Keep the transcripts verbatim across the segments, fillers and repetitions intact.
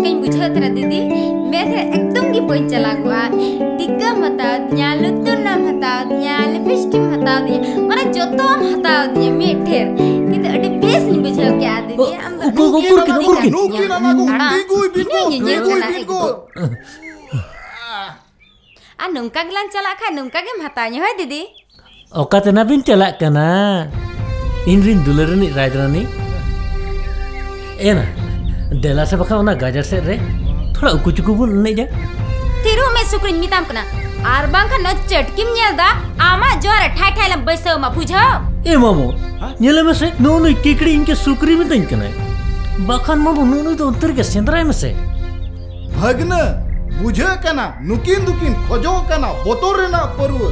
ᱪᱮᱫ ᱵᱩᱡᱷᱟᱹᱣ ᱛᱟᱦᱮᱱᱟ ᱫᱤᱫᱤ, ᱢᱮᱫ ᱨᱮ ᱮᱠᱫᱚᱢ ᱜᱮ ᱵᱟᱹᱧ ᱪᱟᱞᱟᱣ ᱠᱚᱜᱼᱟ᱾ ᱴᱤᱠᱟᱹᱢ ᱦᱟᱛᱟᱣ ᱫᱤᱧᱟ, ᱞᱩᱛᱩᱨ ᱨᱮᱱᱟᱜ ᱮᱢ ᱦᱟᱛᱟᱣ ᱫᱤᱧᱟ, ᱞᱤᱯᱤᱥᱴᱤᱠ ᱮᱢ ᱦᱟᱛᱟᱣ ᱫᱤᱧᱟ, ᱢᱟᱱᱮ ᱡᱚᱛᱚᱣᱟᱜ ᱮᱢ ᱦᱟᱛᱟᱣ ᱫᱤᱧᱟ ᱢᱤᱫ ᱴᱷᱮᱱ᱾ ᱠᱤᱱᱛᱩ ᱟᱹᱰᱤ ᱵᱮᱥ ᱤᱧ ᱵᱩᱡᱷᱟᱹᱣ ᱠᱮᱜᱼᱟ ᱫᱤᱫᱤ᱾ ᱟᱢ ᱫᱚ ᱩᱠᱩᱨ, ᱩᱠᱩᱨ ᱠᱤᱱ, ᱩᱠᱩᱨ ᱠᱤᱱ᱾ ᱱᱩᱠᱤᱱ ᱟᱱᱟ ᱠᱚ ᱦᱮᱸ, ᱛᱤᱸᱜᱩᱭ ᱵᱤᱱ ᱤᱧ ᱠᱚ, ᱧᱮᱧᱮᱞ ᱛᱤᱸᱜᱩᱭ ᱠᱟᱱᱟ ᱵᱤᱱ ᱠᱚ᱾ ᱮᱠᱫᱚᱢ᱾ ᱟᱨ ᱱᱚᱝᱠᱟ ᱜᱮᱞᱟᱝ ᱪᱟᱞᱟᱜ ᱠᱷᱟᱱ ᱱᱚᱝᱠᱟ ᱜᱮᱢ ᱦᱟᱛᱟᱣ ᱧᱟ, ᱦᱳᱭ ᱫᱤᱫᱤ? ᱚᱠᱟ ᱛᱮ ᱱᱟ ᱵᱤᱱ ᱪᱟᱞᱟᱜ ᱠᱟᱱᱟ? ᱤᱧ ᱨᱤᱱ ᱫᱩᱞᱟᱹᱲ ᱨᱤᱱᱤᱡ ᱨᱟᱡᱽᱨᱟᱱᱤ᱾ ᱮ ᱱᱟ, ᱫᱮᱞᱟ ᱥᱮ ᱵᱟᱠᱷᱟᱱ ᱚᱱᱟ ᱜᱟᱡᱟᱲ ᱥᱮᱫ ᱨᱮ ᱛᱷᱚᱲᱟ ᱩᱠᱩ ᱪᱩᱠᱩ ᱵᱚᱱ ᱮᱱᱮᱡᱟ᱾ ᱛᱷᱤᱨᱚᱜ ᱢᱮ ᱥᱩᱠᱨᱤᱧ ᱢᱮᱛᱟᱢ ᱠᱟᱱᱟ, ᱟᱨ ᱵᱟᱝᱠᱷᱟᱱ ᱱᱚᱣᱟ ᱪᱟᱹᱴᱠᱤᱢ ᱧᱮᱞ ᱫᱟ, ᱟᱢᱟᱜ ᱡᱚᱣᱟ ᱨᱮ ᱴᱷᱟᱭ ᱴᱷᱟᱭ ᱞᱮᱢ ᱵᱟᱹᱭᱥᱟᱹᱣ ᱟᱢᱟ, ᱵᱩᱡᱷᱟᱹᱣ? ᱮ ᱢᱟᱢᱚ, ᱧᱮᱞᱮ ᱢᱮᱥᱮ, ᱱᱩᱜᱼᱩ ᱱᱩᱭ ᱠᱤᱠᱲᱤ ᱤᱧ ᱜᱮ ᱥᱩᱠᱨᱤ ᱢᱤᱛᱟᱹᱧ ᱠᱟᱱᱟᱭ᱾ ᱵᱟᱠᱷᱟᱱ ᱢᱟᱢᱚ, ᱱᱩᱜᱼᱩ ᱱᱩᱭ ᱫᱚ ᱚᱱᱛᱮ ᱨᱮᱜᱮ ᱥᱮᱸᱫᱽᱨᱟᱭ ᱢᱮᱥᱮ᱾ ᱵᱷᱟᱹᱜᱽᱱᱟᱹ, ᱵᱩᱡᱷᱟᱹᱜ ᱠᱟᱱᱟ, ᱱᱩᱠᱤᱱ ᱫᱚᱠᱤᱱ ᱠᱷᱚᱡᱚᱜ ᱠᱟᱱᱟ ᱵᱚᱛᱚᱨ ᱨᱮᱱᱟᱜ ᱯᱟᱹᱨᱣᱟᱹ,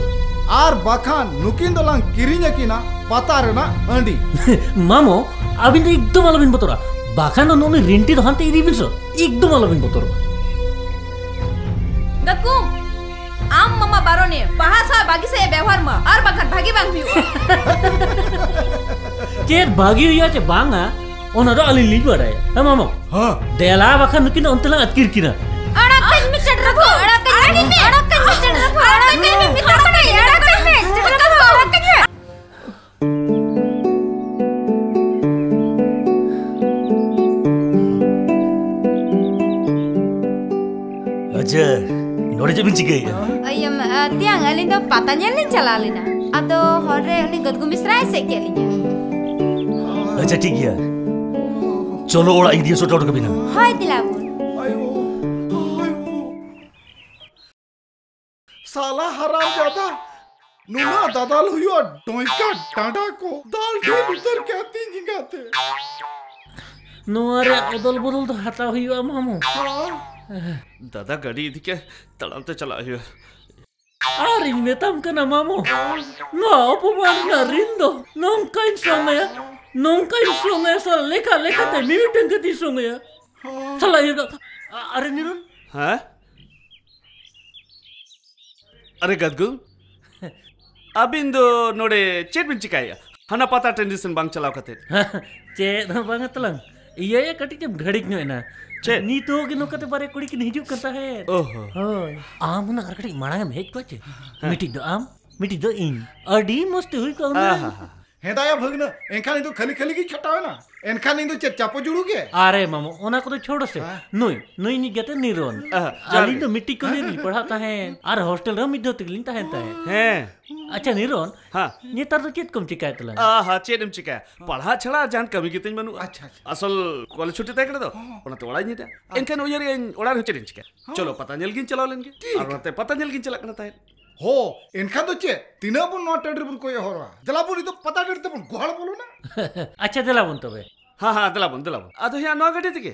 ᱟᱨ ᱵᱟᱠᱷᱟᱱ ᱱᱩᱠᱤᱱ ᱫᱚᱞᱟᱝ ᱠᱤᱨᱤᱧ ᱟᱹᱠᱤᱱᱟ ᱯᱟᱛᱟ ᱨᱮᱱᱟᱜ ᱦᱟᱺᱰᱤ᱾ ᱢᱟᱢᱚ, ᱟᱹᱵᱤᱱ ᱫᱚ ᱮᱠᱫᱚᱢ ᱟᱞᱚᱵᱤᱱ ᱵᱚᱛᱚᱨᱟ, ᱵᱟᱠᱷᱟᱱ ᱫᱚ ᱱᱩᱜᱼᱩ ᱱᱩᱭ ᱨᱤᱱᱴᱤ ᱫᱚ ᱦᱟᱱᱛᱮ ᱤᱫᱤ ᱵᱤᱱ ᱥᱮ, ᱮᱠᱫᱚᱢ ᱟᱞᱚᱵᱤᱱ ᱵᱚᱛᱚᱨᱚᱜᱼᱟ᱾ ᱜᱟᱛᱠᱩᱢ, ᱟᱢ ᱢᱟᱢᱟ ᱵᱟᱨᱚᱱᱮ ᱵᱟᱦᱟ ᱥᱟᱶ ᱵᱟᱹᱜᱤ ᱥᱮᱫ ᱮ ᱵᱮᱣᱦᱟᱨ ᱢᱟ, ᱟᱨ ᱵᱟᱝᱠᱷᱟᱱ ᱵᱷᱟᱹᱜᱤ ᱵᱟᱝ ᱦᱩᱭᱩᱜᱼᱟ᱾ ᱪᱮᱫ ᱵᱷᱟᱹᱜᱤ ᱦᱩᱭᱩᱜᱼᱟ ᱪᱮ ᱵᱟᱝᱟ, ᱚᱱᱟ ᱫᱚ ᱟᱹᱞᱤᱧ ᱞᱤᱧ ᱵᱟᱲᱟᱭᱟ᱾ ᱦᱮᱸ ᱢᱟᱢᱟ? ᱦᱮᱸ᱾ ᱫᱮᱞᱟ ᱵᱟᱠᱷᱟᱱ ᱱᱩᱠᱤᱱ ᱫᱚ ᱚᱱᱛᱮ ᱞᱟᱝ ᱟᱹᱛᱠᱤᱨ ᱠᱤᱱᱟ᱾ ᱟᱲᱟᱜ ᱠᱟᱹᱧ ᱢᱮ ᱪᱟᱹᱰᱨᱟᱹ ᱠᱚ, ᱟᱲᱟᱜ ᱠᱟᱹᱧ ᱢᱮ, ᱟᱲᱟᱜ ᱠᱟᱹᱧ ᱢᱮ ᱪᱟᱹᱰᱨᱟᱹ ᱠᱚ, ᱟᱲᱟᱜ ᱠᱟᱹᱧ ᱢᱮ, ᱢᱮᱛᱟᱢ ᱠᱟᱹᱱᱟᱹᱧ, ᱟᱲᱟᱜ ᱠᱟᱹᱧ ᱢᱮ ᱪᱟᱹᱰᱨᱟᱹ ᱠᱚ, ᱟᱲᱟᱜ ᱠᱟᱹᱧ ᱢᱮ᱾ ᱟᱪᱪᱷᱟ, ᱱᱚᱰᱮ ᱪᱮᱫ ᱵᱤᱱ ᱪᱤᱠᱟᱹᱭᱮᱫᱼᱟ? ᱤᱭᱟᱹ, ᱢᱟ, ᱛᱮᱭᱟᱝ, ᱟᱹᱞᱤᱧ ᱫᱚ ᱯᱟᱛᱟ ᱧᱮᱞ ᱞᱤᱧ ᱪᱟᱞᱟᱣ ᱞᱮᱱᱟ᱾ ᱟᱫᱚ ᱦᱚᱨ ᱨᱮ ᱩᱱᱤ ᱜᱚᱫᱜᱩ ᱢᱤᱥᱨᱟᱭ ᱮᱥᱮᱫ ᱠᱮᱫ ᱞᱤᱧᱟ᱾ ᱟᱪᱪᱷᱟ, ᱴᱷᱤᱠ ᱜᱮᱭᱟ᱾ ᱪᱚᱞᱚ, ᱚᱲᱟᱜ ᱤᱧ ᱤᱫᱤᱭᱟ, ᱥᱚᱴ ᱟᱣᱩᱴ ᱠᱟᱹᱵᱤᱱᱟ᱾ ᱦᱳᱭ, ᱫᱮᱞᱟ ᱵᱚᱱ᱾ ᱥᱟᱞᱟ ᱦᱟᱨᱟᱢ ᱡᱟᱫᱟ, ᱱᱩᱱᱟᱹᱜ ᱫᱟᱫᱟᱞ ᱦᱩᱭᱩᱜᱼᱟ, ᱰᱚᱸᱭᱠᱟ ᱰᱟᱸᱰᱟ ᱠᱚ ᱫᱟᱞ ᱰᱷᱤᱞ ᱩᱛᱟᱹᱨ ᱠᱮᱫ ᱛᱤᱧ ᱮᱸᱜᱟᱛᱮ᱾ ᱱᱚᱣᱟ ᱨᱮᱭᱟᱜ ᱚᱫᱚᱞ ᱵᱚᱫᱚᱞ ᱫᱚ ᱦᱟᱛᱟᱣ ᱦᱩᱭᱩᱜᱼᱟ, ᱢᱟᱢᱚ᱾ ᱦᱮᱸ᱾ ᱫᱟᱫᱟ ᱜᱟᱹᱰᱤ ᱤᱫᱤ ᱠᱮ, ᱛᱟᱲᱟᱢ ᱛᱮ ᱪᱟᱞᱟᱜ ᱦᱩᱭᱩᱜᱼᱟ᱾ ᱟᱨᱤᱧ ᱢᱮᱛᱟᱢ ᱠᱟᱱᱟ, ᱢᱟᱢᱚ, ᱱᱚᱣᱟ ᱚᱯᱚᱢᱟᱱ ᱨᱮᱱᱟᱜ ᱨᱤᱱ ᱫᱚ ᱱᱚᱝᱠᱟᱧ ᱥᱚᱝ ᱟᱭᱟ, ᱱᱚᱝᱠᱟᱧ ᱥᱚᱝ ᱟᱭᱟ, ᱥᱟᱞᱟ ᱞᱮᱠᱷᱟ ᱞᱮᱠᱷᱟᱛᱮ ᱢᱤᱢᱤᱫᱴᱟᱝ ᱠᱟᱛᱮᱧ ᱥᱚᱝ ᱟᱭᱟ᱾ ᱥᱟᱞᱟ ᱤᱭᱟᱹ ᱫᱚ, ᱟ-, ᱟᱨᱮ ᱱᱤᱨᱚᱱ? ᱦᱮᱸ? ᱟᱨᱮ ᱜᱟᱫᱜᱩ, ᱟᱹᱵᱤᱱ ᱫᱚ ᱱᱚᱰᱮ ᱪᱮᱫ ᱵᱤᱱ ᱪᱤᱠᱟᱹᱭᱮᱫᱼᱟ? ᱦᱟᱱᱟ ᱯᱟᱛᱟ ᱴᱟᱺᱰᱤ ᱥᱮᱱ ᱵᱟᱝ ᱪᱟᱞᱟᱣ ᱠᱟᱛᱮ? ᱪᱮᱫ ᱦᱚᱸ ᱵᱟᱝᱟ ᱛᱟᱞᱟᱝ, ᱤᱭᱟᱹᱭᱟ, ᱠᱟᱹᱴᱤᱡ ᱮᱢ ᱜᱷᱟᱹᱲᱤᱠ ᱧᱚᱜ ᱮᱱᱟ᱾ ᱪᱮᱫ? ᱱᱤᱛᱚᱜ ᱜᱮ ᱱᱚᱝᱠᱟᱛᱮ ᱵᱟᱨᱭᱟ ᱠᱩᱲᱤ ᱠᱤᱱ ᱦᱤᱡᱩᱜ ᱠᱟᱱ ᱛᱟᱦᱮᱸᱫ᱾ ᱳᱦᱳ᱾ ᱦᱳᱭ᱾ ᱟᱢ ᱦᱩᱱᱟᱹᱝ ᱟᱨ ᱠᱟᱹᱴᱤᱡ ᱢᱟᱲᱟᱝ ᱮᱢ ᱦᱮᱡ ᱠᱚᱜ ᱪᱮ? ᱦᱮᱸ᱾ ᱢᱤᱫᱴᱤᱡ ᱫᱚ ᱟᱢ, ᱢᱤᱫᱴᱤᱡ ᱫᱚ ᱤᱧ᱾ ᱟᱹᱰᱤ ᱢᱚᱡᱽ ᱛᱮ ᱦᱩᱭ ᱠᱚᱜᱼᱟ ᱦᱩᱱᱟᱹᱝ᱾ ᱟᱦᱟ᱾ ᱦᱮᱸ ᱫᱟᱭᱟ ᱵᱷᱟᱹᱜᱽᱱᱟᱹ, ᱮᱱᱠᱷᱟᱱ ᱤᱧ ᱫᱚ ᱠᱷᱟᱹᱞᱤ ᱠᱷᱟᱹᱞᱤ ᱜᱤᱧ ᱠᱷᱟᱴᱟᱣ ᱮᱱᱟ᱾ ᱮᱱᱠᱷᱟᱱ ᱤᱧ ᱫᱚ ᱪᱮᱫ ᱪᱟᱯᱚ ᱡᱩᱲᱩ ᱜᱮ? ᱟᱨᱮ ᱢᱟᱢᱚ, ᱚᱱᱟ ᱠᱚᱫᱚ ᱪᱷᱳᱲ ᱥᱮ᱾ ᱦᱮᱸ᱾ ᱱᱩᱭ, ᱱᱩᱭ ᱤᱧᱤᱡ ᱜᱟᱛᱮ ᱱᱤᱨᱚᱱ᱾ ᱟᱦᱟ, ᱡᱚᱦᱟᱨ ᱟᱹᱞᱤᱧ ᱜᱮ᱾ ᱫᱚ ᱢᱤᱫᱴᱤᱡ ᱠᱚᱞᱮᱡᱽ ᱨᱮᱞᱤᱧ ᱯᱟᱲᱦᱟᱜ ᱛᱟᱦᱮᱸᱫ ᱟᱨ ᱦᱳᱥᱴᱮᱞ ᱨᱮᱦᱚᱸ ᱢᱤᱫ ᱫᱷᱟᱣ ᱛᱮᱜᱮᱞᱤᱧ ᱛᱟᱦᱮᱱ ᱛᱟᱦᱮᱸᱫ᱾ ᱦᱮᱸ᱾ ᱟᱪᱪᱷᱟ ᱱᱤᱨᱚᱱ, ᱦᱮᱸ᱾ ᱱᱮᱛᱟᱨ ᱫᱚ ᱪᱮᱫ ᱠᱚᱢ ᱪᱤᱠᱟᱭᱮᱫ ᱛᱟᱞᱟᱝᱟ? ᱟᱦᱟ, ᱪᱮᱫ ᱮᱢ ᱪᱤᱠᱟᱭᱟ? ᱯᱟᱲᱦᱟᱜ ᱪᱷᱟᱲᱟ ᱟᱨ ᱡᱟᱦᱟᱱ ᱠᱟᱹᱢᱤ ᱜᱮᱛᱤᱧ ᱵᱟᱹᱱᱩᱜᱼᱟ᱾ ᱟᱪᱪᱷᱟ, ᱟᱪᱪᱷᱟ᱾ ᱟᱥᱚᱞ ᱠᱚᱞᱮᱡᱽ ᱪᱷᱩᱴᱤ ᱛᱟᱦᱮᱸ ᱠᱟᱱᱟ ᱛᱚ, ᱦᱚᱸ᱾ ᱚᱱᱟᱛᱮ ᱚᱲᱟᱜ ᱤᱧ ᱦᱮᱡ ᱮᱱᱟ᱾ ᱟᱪᱪᱷᱟ᱾ ᱮᱱᱠᱷᱟᱱ ᱩᱭᱦᱟᱹᱨᱮᱜᱼᱟᱹᱧ ᱚᱲᱟᱜ ᱨᱮᱦᱚᱸ ᱪᱮᱫ ᱤᱧ ᱪᱤᱠᱟᱹᱭᱟ? ᱦᱚᱸ᱾ ᱪᱚᱞᱚ ᱯᱟᱛᱟ ᱧᱮᱞ ᱜᱤᱧ ᱪᱟᱞᱟᱣ ᱞᱮᱱ ᱜᱮ᱾ ᱴᱷᱤᱠ᱾ ᱟᱨ ᱚᱱᱟᱛᱮ ᱯᱟᱛᱟ ᱧᱮᱞ ᱜᱤᱧ ᱪᱟᱞᱟᱜ ᱠᱟᱱᱟ ᱛᱟᱦᱮᱸᱫ᱾ ᱦᱳ, ᱮᱱᱠᱷᱟᱱ ᱫᱚ ᱪᱮᱫ? ᱛᱤᱱᱟᱹᱜ ᱵᱚᱱ ᱱᱚᱣᱟ ᱴᱟᱺᱰᱤ ᱨᱮᱵᱚᱱ ᱠᱚᱭᱚᱜ ᱦᱚᱨᱚᱜᱼᱟ? ᱫᱮᱞᱟ ᱵᱚᱱ, ᱱᱤᱛᱚᱜ ᱯᱟᱛᱟ ᱴᱟᱺᱰᱤ ᱛᱮᱵᱚᱱ ᱜᱚᱦᱚᱲ ᱵᱚᱞᱚᱱᱟ᱾ ᱟᱪᱪᱷᱟ, ᱫᱮᱞᱟ ᱵᱚᱱ ᱛᱚᱵᱮ᱾ ᱦᱮᱸ, ᱦᱮᱸ, ᱫᱮᱞᱟ ᱵᱚᱱ, ᱫᱮᱞᱟ ᱵᱚᱱ᱾ ᱟᱫᱚ ᱦᱮᱸ, ᱱᱚᱣᱟ ᱜᱟᱹᱰᱤ ᱛᱮᱜᱮ?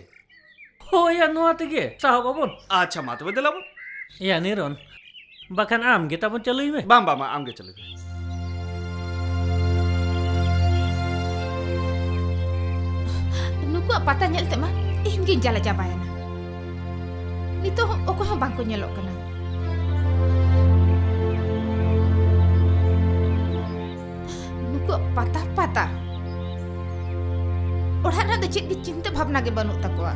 ᱦᱳᱭ, ᱟᱨ ᱱᱚᱣᱟ ᱛᱮᱜᱮ ᱥᱟᱦᱚᱵ ᱟᱵᱚᱱ᱾ ᱟᱪᱪᱷᱟ, ᱢᱟ ᱛᱚᱵᱮ ᱫᱮᱞᱟ ᱵᱚᱱ᱾ ᱮᱭᱟ ᱱᱤᱨᱚᱱ, ᱵᱟᱠᱷᱟᱱ ᱟᱢ ᱜᱮ ᱛᱟᱵᱚᱱ ᱪᱟᱹᱞᱩᱭ ᱢᱮ᱾ ᱵᱟᱝ, ᱵᱟᱝ, ᱵᱟᱝ, ᱟᱢ ᱜᱮ ᱪᱟᱹᱞᱩᱭ ᱢᱮ᱾ ᱱᱩᱠᱩᱣᱟᱜ ᱯᱟᱛᱟ ᱧᱮᱞ ᱛᱮᱢᱟ ᱤᱧ ᱜᱤᱧ ᱡᱟᱞᱟ ᱪᱟᱵᱟᱭᱮᱱᱟ᱾ ᱱᱤᱛᱚᱜ ᱦᱚᱸ ᱚᱠᱚᱭ ᱦᱚᱸ ᱵᱟᱝᱠᱚ ᱧᱮᱞᱚᱜ ᱠᱟᱱᱟ᱾ ᱱᱩᱠᱩᱣᱟᱜ ᱯᱟᱛᱟ, ᱯᱟᱛᱟ᱾ ᱚᱲᱟᱜ ᱨᱮᱱᱟᱜ ᱫᱚ ᱪᱮᱫ ᱜᱮ ᱪᱤᱱᱛᱟᱹ ᱵᱷᱟᱵᱽᱱᱟ ᱜᱮ ᱵᱟᱹᱱᱩᱜ ᱛᱟᱠᱚᱣᱟ᱾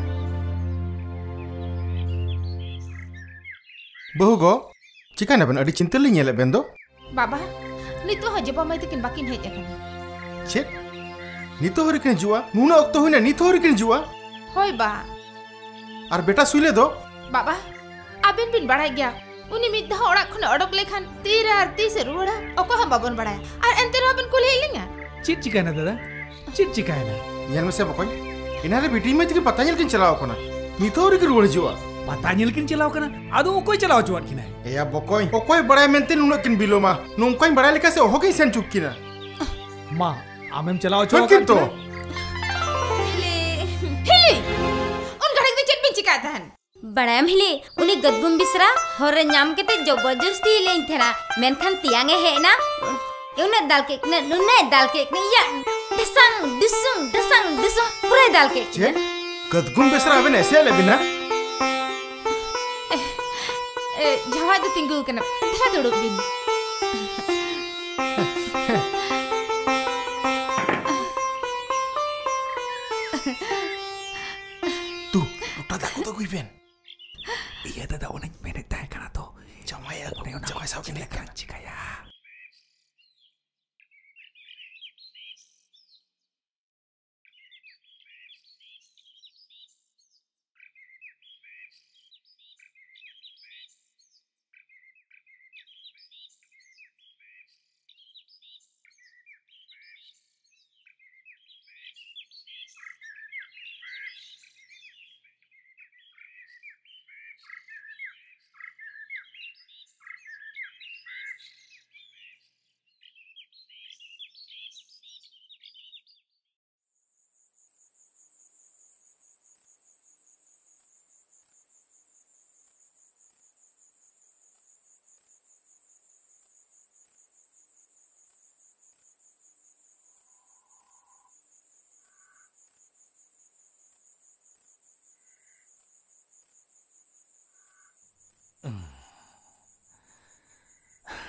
ᱵᱟᱹᱦᱩ ᱜᱚ, ᱪᱤᱠᱟᱹᱭᱱᱟᱵᱮᱱ? ᱟᱹᱰᱤ ᱪᱤᱱᱛᱟᱹ ᱞᱤᱧ ᱧᱮᱞᱮᱫ ᱵᱮᱱ ᱫᱚ᱾ ᱵᱟᱵᱟ, ᱱᱤᱛᱚᱜ ᱦᱚᱸ ᱡᱚᱵᱟ ᱢᱟᱹᱭ ᱛᱟᱹᱠᱤᱱ ᱵᱟᱹᱠᱤᱱ ᱦᱮᱡ ᱟᱠᱟᱱᱟ᱾ ᱪᱮᱫ? ᱱᱤᱛᱚᱜ ᱦᱚᱸ ᱟᱹᱣᱨᱤ ᱠᱤᱱ ᱦᱤᱡᱩᱜᱼᱟ? ᱱᱩᱱᱟᱹᱜ ᱚᱠᱛᱚ ᱦᱩᱭᱱᱟ, ᱱᱤᱛ ᱦᱚᱸ ᱟᱹᱣᱨᱤ ᱠᱤᱱ ᱦᱤᱡᱩᱜᱼᱟ? ᱦᱳᱭ ᱵᱟ᱾ ᱟᱨ ᱵᱮᱴᱟ ᱥᱩᱭᱞᱟᱹ ᱫᱚ? ᱵᱟᱵᱟ, ᱟᱵᱮᱱ ᱵᱤᱱ ᱵᱟᱲᱟᱭ ᱜᱮᱭᱟ, ᱩᱱᱤ ᱢᱤᱫ ᱫᱷᱟᱣ ᱚᱲᱟᱜ ᱠᱷᱚᱱᱮ ᱚᱰᱚᱠ ᱞᱮᱠᱷᱟᱱ ᱛᱤᱨᱮ ᱟᱨ ᱛᱤᱥᱮ ᱨᱩᱣᱟᱹᱲᱟ, ᱚᱠᱚᱭ ᱦᱚᱸ ᱵᱟᱵᱚᱱ ᱵᱟᱲᱟᱭᱟ᱾ ᱟᱨ ᱮᱱᱛᱮ ᱨᱮᱦᱚᱸ ᱵᱮᱱ ᱠᱩᱞᱤᱭᱮᱫ ᱞᱤᱧᱟ? ᱪᱮᱫ ᱪᱤᱠᱟᱹᱭᱮᱱᱟ ᱫᱟᱫᱟ? ᱪᱮᱫ ᱪᱤᱠᱟᱹᱭᱮᱱᱟ? ᱧᱮᱞ ᱢᱮᱥᱮ ᱵᱚᱠᱚᱧ, ᱮᱱᱟᱱ ᱨᱮ ᱵᱤᱴᱤ ᱢᱟᱹᱭ ᱛᱟᱹᱠᱤᱱ ᱯᱟᱛᱟ ᱧᱮᱞ ᱠᱤᱱ ᱪᱟᱞᱟᱣ ᱟᱠᱟᱱᱟ, ᱱᱤᱛ ᱦᱚᱸ ᱟᱹᱣᱨᱤ ᱠᱤᱱ ᱨᱩᱣᱟᱹᱲ ᱦᱤᱡᱩᱜᱼᱟ᱾ ᱯᱟᱛᱟ ᱧᱮᱞ ᱠᱤᱱ ᱪᱟᱞᱟᱣ ᱟᱠᱟᱱᱟ? ᱟᱫᱚ ᱚᱠᱚᱭ ᱪᱟᱞᱟᱣ ᱦᱚᱪᱚᱣᱟᱫ ᱠᱤᱱᱟᱭ? ᱮᱭᱟ ᱵᱚᱠᱚᱧ, ᱚᱠᱚᱭ ᱵᱟᱲᱟᱭ ᱢᱮᱱᱛᱮ ᱱᱩᱱᱟᱹᱜ ᱠᱤᱱ ᱵᱤᱞᱚᱢᱟ? ᱱᱚᱝᱠᱟᱧ ᱵᱟᱲᱟᱭ ᱞᱮᱠᱷᱟᱱ ᱥᱮ ᱚᱦᱚᱜᱤᱧ ᱥᱮᱱ ᱦᱚᱪᱚ ᱠᱤᱱᱟ᱾ ᱢᱟ, ᱟᱢᱮᱢ ᱪᱟᱞᱟᱣ ᱦᱚᱪᱚ ᱦᱳᱭ ᱟᱠᱟᱫ ᱠᱤᱱᱛᱩ᱾ ᱠᱤᱱᱟ? ᱦᱤᱞᱤ! ᱦᱤᱞᱤ! ᱩᱱ ᱜᱷᱟᱹᱲᱤᱡ ᱫᱚ ᱪᱮᱫ ᱵᱤᱱ ᱪᱤᱠᱟᱹᱭᱮᱫ ᱛᱟᱦᱮᱱ? ᱵᱟᱲᱟᱭᱟᱢ ᱦᱤᱞᱤ, ᱩᱱᱤ ᱜᱟᱹᱫᱜᱩᱢ ᱵᱮᱥᱨᱟ ᱦᱚᱨ ᱨᱮ ᱧᱟᱢ ᱠᱟᱛᱮ ᱡᱚᱵᱚᱨᱡᱚᱥᱛᱤ ᱞᱟᱹᱭᱟᱹᱧ ᱛᱟᱦᱮᱱᱟ, ᱢᱮᱱᱠᱷᱟᱱ ᱛᱮᱭᱟᱝ ᱮ ᱦᱮᱡ ᱮᱱᱟ᱾ ᱩᱱᱟᱹᱜ ᱫᱟᱞ ᱠᱮᱫ ᱠᱤᱱᱟ, ᱱᱩᱱᱟᱹᱜ ᱫᱟᱞ ᱠᱮᱫ ᱠᱤᱱᱟ, ᱤᱭᱟ, ᱰᱷᱟᱥᱟᱝ, ᱰᱩᱥᱩᱝ, ᱰᱷᱟᱥᱟᱝ, ᱰᱩᱥᱩᱝ, ᱯᱩᱨᱟᱹᱭ ᱫᱟᱞ ᱠᱮᱫ ᱠᱤᱱᱟ᱾ ᱪᱮᱫ? ᱜᱟᱹᱫᱜᱩᱢ ᱵᱮᱥᱨᱟ ᱟᱵᱮᱱ ᱮᱥᱮᱫ ᱞᱮᱫ ᱵᱤᱱᱟ? ᱮ, ᱡᱟᱶᱟᱭ ᱫᱚ ᱛᱤᱸᱜᱩ ᱟᱠᱟᱱᱟ, ᱫᱮᱞᱟ ᱫᱩᱲᱩᱵ ᱵᱤᱱ᱾ ᱟᱹᱜᱩᱭ ᱵᱮᱱ᱾ ᱤᱭᱟᱹ ᱫᱟᱫᱟ, ᱚᱱᱟᱧ ᱢᱮᱱᱮᱫ ᱛᱟᱦᱮᱸ ᱠᱟᱱᱟ ᱛᱚ᱾ ᱡᱟᱶᱟᱭ ᱟᱹᱜᱩ, ᱚᱱᱮ ᱚᱱᱟ ᱡᱟᱶᱟᱭ ᱥᱟᱶ ᱪᱮᱫ ᱠᱤᱱ ᱞᱮᱠᱟᱧ ᱪᱤᱠᱟᱹᱭᱟ?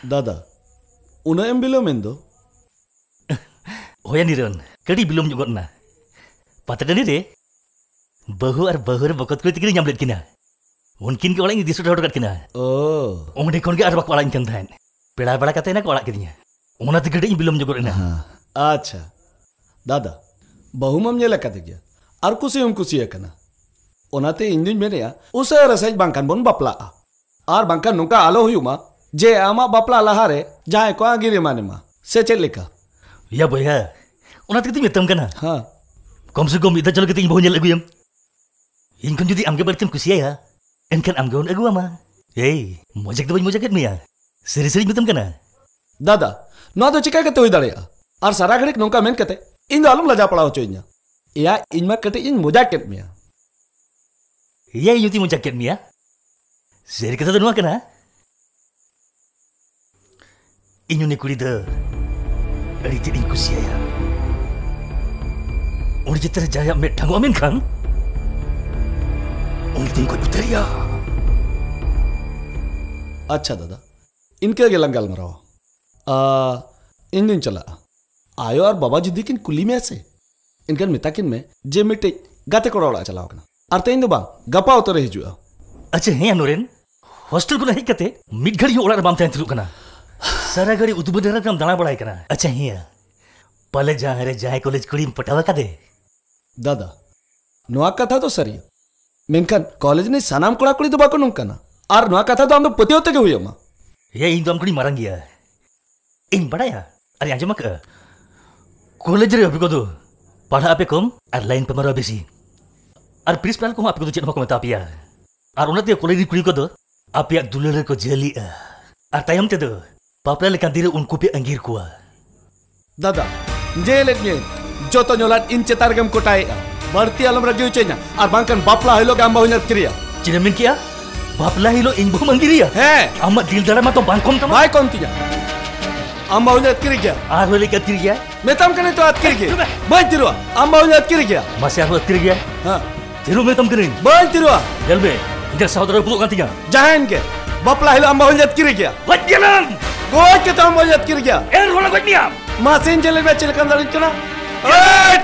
ᱫᱟᱫᱟ, ᱩᱱᱟᱹᱜ ᱮᱢ ᱵᱤᱞᱚᱢᱮᱱ ᱫᱚ? ᱦᱳᱭᱟ ᱱᱤᱨᱚᱱ, ᱠᱟᱹᱴᱤᱡ ᱵᱤᱞᱚᱢ ᱧᱚᱜᱚᱜ ᱮᱱᱟ᱾ ᱯᱟᱛᱟ ᱴᱟᱺᱰᱤ ᱨᱮ ᱵᱟᱹᱦᱩ ᱟᱨ ᱵᱟᱹᱦᱩ ᱨᱮᱱ ᱵᱚᱠᱚᱛ ᱠᱩᱲᱤ ᱛᱟᱹᱠᱤᱱ ᱧᱟᱢ ᱞᱮᱫ ᱠᱤᱱᱟ᱾ ᱩᱱᱠᱤᱱ ᱜᱮ ᱚᱲᱟᱜ ᱤᱧ ᱤᱫᱤ ᱥᱮᱴᱮᱨ ᱦᱚᱴᱚ ᱠᱟᱫ ᱠᱤᱱᱟ᱾ ᱚ᱾ ᱚᱸᱰᱮ ᱠᱷᱚᱱ ᱜᱮ ᱟᱨ ᱵᱟᱠᱚ ᱟᱲᱟᱜ ᱤᱧ ᱠᱟᱱ ᱛᱟᱦᱮᱸᱫ᱾ ᱯᱮᱲᱟ ᱵᱟᱲᱟ ᱠᱟᱛᱮ ᱮᱱᱟ ᱠᱚ ᱟᱲᱟᱜ ᱠᱤᱫᱤᱧᱟ᱾ ᱚᱱᱟᱛᱮ ᱠᱟᱹᱴᱤᱡ ᱤᱧ ᱵᱤᱞᱚᱢ ᱧᱚᱜᱚᱜ ᱮᱱᱟ᱾ ᱦᱮᱸ, ᱟᱪᱪᱷᱟ᱾ ᱫᱟᱫᱟ, ᱵᱟᱹᱦᱩ ᱢᱟᱢ ᱧᱮᱞ ᱟᱠᱟᱫᱮ ᱜᱮᱭᱟ ᱟᱨ ᱠᱩᱥᱤ ᱦᱚᱸᱢ ᱠᱩᱥᱤ ᱟᱠᱟᱱᱟ᱾ ᱚᱱᱟᱛᱮ ᱤᱧ ᱫᱩᱧ ᱢᱮᱱᱮᱫᱼᱟ, ᱩᱥᱟᱹᱨᱟ ᱥᱟᱺᱦᱤᱡ ᱵᱟᱝᱠᱷᱟᱱ ᱵᱚᱱ ᱵᱟᱯᱞᱟᱜᱼᱟ᱾ ᱟᱨ ᱵᱟᱝᱠᱷᱟᱱ ᱱᱚᱝᱠᱟ ᱟᱞᱚ ᱦᱩᱭᱩᱜ ᱢᱟ ᱡᱮ ᱟᱢᱟᱜ ᱵᱟᱯᱞᱟ ᱞᱟᱦᱟᱨᱮ ᱡᱟᱦᱟᱸᱭ ᱠᱚ ᱟᱸᱜᱤᱨ ᱮᱢᱟᱱ ᱮᱢᱟ, ᱥᱮ ᱪᱮᱫ ᱞᱮᱠᱟ? ᱭᱟ ᱵᱚᱭᱦᱟ, ᱚᱱᱟ ᱛᱮᱜᱮ ᱛᱚᱧ ᱢᱮᱛᱟᱢ ᱠᱟᱱᱟ᱾ ᱦᱮᱸ᱾ ᱠᱚᱢ ᱥᱮ ᱠᱚᱢ ᱢᱤᱫ ᱫᱷᱟᱣ ᱪᱟᱞᱟᱣ ᱠᱟᱛᱮ ᱤᱧ ᱵᱟᱹᱦᱩ ᱧᱮᱞ ᱟᱹᱜᱩᱭᱮᱢ᱾ ᱤᱧ ᱠᱷᱚᱱ ᱡᱩᱫᱤ ᱟᱢᱜᱮ ᱵᱟᱹᱲᱛᱤᱢ ᱠᱩᱥᱤᱭᱟᱭᱟ, ᱮᱱᱠᱷᱟᱱ ᱟᱢᱜᱮ ᱵᱚᱱ ᱟᱹᱜᱩᱣᱟᱢᱟ᱾ ᱮᱭ, ᱢᱚᱡᱟ ᱫᱚ ᱵᱟᱹᱧ ᱢᱚᱡᱟ ᱠᱮᱫ ᱢᱮᱭᱟ, ᱥᱟᱹᱨᱤ ᱥᱟᱹᱨᱤᱧ ᱢᱮᱛᱟᱢ ᱠᱟᱱᱟ᱾ ᱫᱟᱫᱟ, ᱱᱚᱣᱟ ᱫᱚ ᱪᱤᱠᱟ ᱠᱟᱛᱮ ᱦᱩᱭ ᱫᱟᱲᱮᱭᱟᱜᱼᱟ? ᱟᱨ ᱥᱟᱨᱟ ᱜᱷᱟᱹᱲᱤᱡ ᱱᱚᱝᱠᱟ ᱢᱮᱱ ᱠᱟᱛᱮ ᱤᱧ ᱫᱚ ᱟᱞᱚᱢ ᱞᱟᱡᱟᱣ ᱯᱟᱲᱟᱣ ᱦᱚᱪᱚᱧᱟ᱾ ᱮᱭᱟ, ᱤᱧ ᱢᱟ ᱠᱟᱹᱴᱤᱡ ᱤᱧ ᱢᱚᱡᱟ ᱠᱮᱫ ᱢᱮᱭᱟ᱾ ᱮᱭᱟ, ᱤᱧ ᱡᱩᱫᱤ ᱢᱚᱡᱟ ᱠᱮᱫ ᱢᱮᱭᱟ, ᱥᱟᱹᱨᱤ ᱠᱟᱛᱷᱟ ᱫᱚ ᱱᱚᱣᱟ ᱠᱟᱱᱟ, ᱤᱧ ᱩᱱᱤ ᱠᱩᱲᱤ ᱫᱚ ᱟᱹᱰᱤ ᱛᱮᱫ ᱤᱧ ᱠᱩᱥᱤᱭᱟᱭᱟ᱾ ᱩᱱᱤ ᱪᱮᱛᱟᱱ ᱨᱮ ᱡᱟᱦᱟᱸᱭᱟᱜ ᱢᱮᱫ ᱴᱷᱟᱝᱚᱜᱼᱟ ᱢᱮᱱᱠᱷᱟᱱ, ᱩᱱᱤ ᱫᱚᱧ ᱜᱚᱡ ᱩᱛᱟᱹᱨᱮᱭᱟ᱾ ᱟᱪᱪᱷᱟ ᱫᱟᱫᱟ, ᱤᱱᱠᱟᱹ ᱜᱮᱞᱟᱝ ᱜᱟᱞᱢᱟᱨᱟᱣᱟ᱾ ᱟ, ᱤᱧ ᱫᱩᱧ ᱪᱟᱞᱟᱜᱼᱟ᱾ ᱟᱭᱳ ᱟᱨ ᱵᱟᱵᱟ ᱡᱩᱫᱤ ᱠᱤᱱ ᱠᱩᱞᱤ ᱢᱮᱭᱟ ᱥᱮ, ᱮᱱᱠᱷᱟᱱ ᱢᱮᱛᱟ ᱠᱤᱱ ᱢᱮ ᱡᱮ ᱢᱤᱫᱴᱤᱡ ᱜᱟᱛᱮ ᱠᱚᱲᱟ ᱚᱲᱟᱜ ᱮ ᱪᱟᱞᱟᱣ ᱠᱟᱱᱟ᱾ ᱟᱨ ᱛᱮᱦᱮᱧ ᱫᱚ ᱵᱟᱝ, ᱜᱟᱯᱟ ᱩᱛᱟᱹᱨ ᱮ ᱦᱤᱡᱩᱜᱼᱟ᱾ ᱟᱪᱪᱷᱟ, ᱦᱮᱸᱭᱟ ᱱᱚᱨᱮᱱ, ᱦᱳᱥᱴᱮᱞ ᱠᱷᱚᱱᱟᱜ ᱦᱮᱡ ᱠᱟᱛᱮ ᱢᱤᱫ ᱜᱷᱟᱹᱲᱤᱡ ᱦᱚᱸ ᱚᱲᱟᱜ ᱨᱮ ᱵᱟᱢ ᱛᱟᱦᱮᱸ ᱛᱷᱤᱨᱚᱜ ᱠᱟᱱᱟ᱾ ᱥᱟᱨᱟ ᱜᱷᱟᱹᱲᱤ ᱩᱫᱩᱢ ᱰᱟᱦᱟᱨ ᱨᱮᱢ ᱫᱟᱬᱟ ᱵᱟᱲᱟᱭ ᱠᱟᱱᱟ᱾ ᱟᱪᱪᱷᱟ, ᱦᱮᱸᱭᱟ, ᱯᱟᱞᱮ ᱡᱟᱦᱟᱸ ᱨᱮ ᱡᱟᱦᱟᱸᱭ ᱠᱚᱞᱮᱡᱽ ᱠᱩᱲᱤᱢ ᱯᱚᱴᱟᱣ ᱟᱠᱟᱫᱮ? ᱫᱟᱫᱟ, ᱱᱚᱣᱟ ᱠᱟᱛᱷᱟ ᱫᱚ ᱥᱟᱹᱨᱤᱭᱟ, ᱢᱮᱱᱠᱷᱟᱱ ᱠᱚᱞᱮᱡᱽ ᱨᱤᱱᱤᱡ ᱥᱟᱱᱟᱢ ᱠᱚᱲᱟ ᱠᱩᱲᱤ ᱫᱚ ᱵᱟᱠᱚ ᱱᱚᱝᱠᱟᱱᱟ᱾ ᱟᱨ ᱱᱚᱣᱟ ᱠᱟᱛᱷᱟ ᱫᱚ ᱟᱢ ᱫᱚ ᱯᱟᱹᱛᱭᱟᱹᱣ ᱛᱮᱜᱮ ᱦᱩᱭ ᱟᱢᱟ᱾ ᱮᱭᱟ, ᱤᱧ ᱫᱚ ᱟᱢ ᱠᱷᱚᱱᱤᱧ ᱢᱟᱨᱟᱝ ᱜᱮᱭᱟ᱾ ᱤᱧ ᱵᱟᱲᱟᱭᱟ ᱟᱨ ᱤᱧ ᱟᱸᱡᱚᱢ ᱟᱠᱟᱫᱼᱟ, ᱠᱚᱞᱮᱡᱽ ᱨᱮ ᱟᱯᱮ ᱠᱚᱫᱚ ᱯᱟᱲᱦᱟᱜ ᱟᱯᱮ ᱠᱚᱢ ᱟᱨ ᱞᱟᱭᱤᱱ ᱯᱮ ᱢᱟᱨᱟᱣᱟ ᱵᱮᱥᱤ᱾ ᱟᱨ ᱯᱨᱤᱱᱥᱤᱯᱟᱞ ᱠᱚᱦᱚᱸ ᱟᱯᱮ ᱠᱚᱫᱚ ᱪᱮᱫ ᱦᱚᱸ ᱵᱟᱠᱚ ᱢᱮᱛᱟ ᱯᱮᱭᱟ᱾ ᱟᱨ ᱚᱱᱟᱛᱮ ᱠᱚᱞᱮᱡᱽ ᱨᱮᱱ ᱠᱩᱲᱤ ᱠᱚᱫᱚ ᱟᱯᱮᱭᱟᱜ ᱫᱩᱞᱟᱹᱲ ᱨᱮᱠᱚ ᱡᱷᱟᱹᱞᱤᱜᱼᱟ᱾ ᱟᱨ ᱛᱟᱭᱚᱢ ᱛᱮᱫᱚ ᱵᱟᱯᱞᱟ ᱞᱮᱠᱟᱱ ᱫᱤᱱ ᱨᱮ ᱩᱱᱠᱩ ᱯᱮ ᱟᱺᱜᱤᱨ ᱠᱚᱣᱟ᱾ ᱫᱟᱫᱟ, ᱧᱮᱞᱮᱫ ᱢᱤᱭᱟᱹᱧ, ᱡᱚᱛᱚ ᱧᱚᱞᱟᱴ ᱤᱧ ᱪᱮᱛᱟᱱ ᱨᱮᱜᱮᱢ ᱠᱚᱴᱟᱭᱮᱫᱼᱟ᱾ ᱵᱟᱹᱲᱛᱤ ᱟᱞᱚᱢ ᱨᱟᱹᱜᱤ ᱦᱚᱪᱚᱧᱟ, ᱟᱨ ᱵᱟᱝᱠᱷᱟᱱ ᱵᱟᱯᱞᱟ ᱦᱤᱞᱳᱜ ᱜᱮ ᱟᱢ ᱵᱟᱹᱦᱩᱧ ᱟᱹᱛᱠᱤᱨᱮᱭᱟ᱾ ᱪᱮᱫ ᱮᱢ ᱢᱮᱱ ᱠᱮᱜᱼᱟ? ᱵᱟᱯᱞᱟ ᱦᱤᱞᱳᱜ ᱤᱧ ᱵᱟᱹᱦᱩᱢ ᱟᱺᱜᱤᱨᱮᱭᱟ? ᱦᱮᱸ᱾ ᱟᱢᱟᱜ ᱫᱤᱞ ᱫᱟᱲᱮ ᱢᱟᱛᱚ ᱵᱟᱝ ᱠᱚᱢ ᱛᱟᱢᱟ᱾ ᱵᱟᱭ ᱠᱚᱢ ᱛᱤᱧᱟ᱾ ᱟᱢ ᱵᱟᱹᱦᱩᱧ ᱟᱹᱛᱠᱤᱨ ᱜᱮᱭᱟ᱾ ᱟᱨᱦᱚᱸ ᱞᱟᱹᱭ ᱟᱹᱛᱠᱤᱨ ᱜᱮᱭᱟ? ᱢᱮᱛᱟᱢ ᱠᱟᱹᱱᱟᱹᱧ ᱛᱚ ᱟᱹᱛᱠᱤᱨ ᱜᱮ᱾ ᱪᱩᱯ ᱢᱮ᱾ ᱵᱟᱹᱧ ᱛᱷᱤᱨᱚᱜᱼᱟ᱾ ᱟᱢ ᱵᱟᱹᱦᱩᱧ ᱟᱹᱛᱠᱤᱨ ᱜᱮᱭᱟ᱾ ᱢᱟᱥᱮ ᱟᱨᱦᱚᱸ ᱟᱹᱛᱠᱤᱨ ᱜᱮᱭᱟ? ᱦᱮᱸ᱾ ᱛᱷᱤᱨᱚᱜ ᱢᱮᱛᱟᱢ ᱠᱟᱹᱱᱟᱹᱧ᱾ ᱵᱟᱹᱧ ᱛᱷᱤᱨᱚᱜᱼᱟ᱾ ᱧᱮᱞ ᱢᱮ, ᱤᱧᱟᱹᱜ ᱥᱟᱶ ᱫᱚ ᱨᱟᱹᱯᱩᱫᱚᱜ ᱠᱟᱱ ᱛᱤᱧᱟ᱾ ᱡᱟᱦᱟᱸᱭᱮᱱ ᱜᱮ, ᱵᱟᱯᱞᱟ ᱦᱤᱞᱳᱜ ᱟᱢ ᱵᱟᱹᱦᱩᱧ ᱟᱹᱛᱠᱤᱨ ᱜᱮᱭᱟ᱾ ᱜᱚᱡ ᱜᱮᱞᱟᱢ᱾ ᱜᱚᱡ ᱠᱟᱛᱮ ᱟᱢ ᱵᱟᱹᱦᱩᱧ ᱟᱹᱛᱠᱤᱨ ᱜᱮᱭᱟ᱾ ᱮᱱ ᱨᱮᱦᱚᱸ ᱞᱮ ᱜᱚᱡ ᱢᱮᱭᱟ᱾ ᱢᱟᱥᱮᱧ ᱧᱮᱞ ᱢᱮ ᱪᱮᱫ ᱞᱮᱠᱟᱢ ᱫᱟᱲᱮᱭᱟᱜ ᱠᱟᱱᱟ᱾ ᱮᱭ!